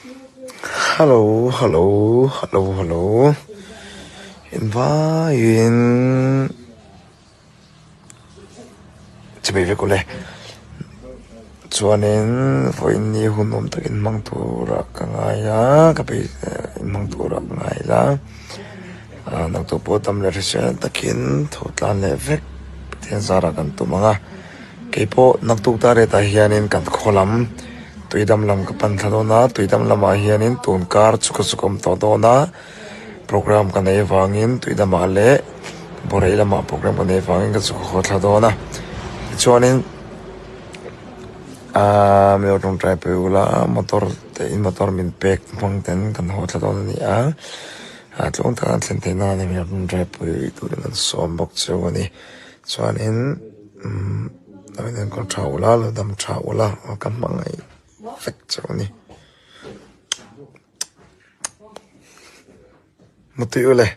Hello hello hello hello invaiin chimei vek ule chuanin vawiin ni hun awm takin hmang turah ka ngai a ka bei hmang turah ka ngai la ah naktuk pawh tam leh hrisel takin tho tlan leh vek Pathian zarah kan tum ang a. Keipawh naktuk ta retah hianin kan khaw lam tuidam lam ka pan thla dawn a, tuidam lamah hianin tun kar chu ka chuk awm tawh dawn a, program ka nei avangin tuidamah leh Bawrei lamah program ka nei avangin ka chuk haw thla dawn a, tichuanin aaa mi lo tawngtai pui ula motor te in motor min pek hmang ten kan haw thla dawn a ni a, a tluang taka an thlen theih nan mi lo tawngtai pui turin an sawm bawk cheu a ni. Chuanin umm lo in enkawl tha ula lo dam tha ula ka hmangaih vek chauh a ni. Mutui ule.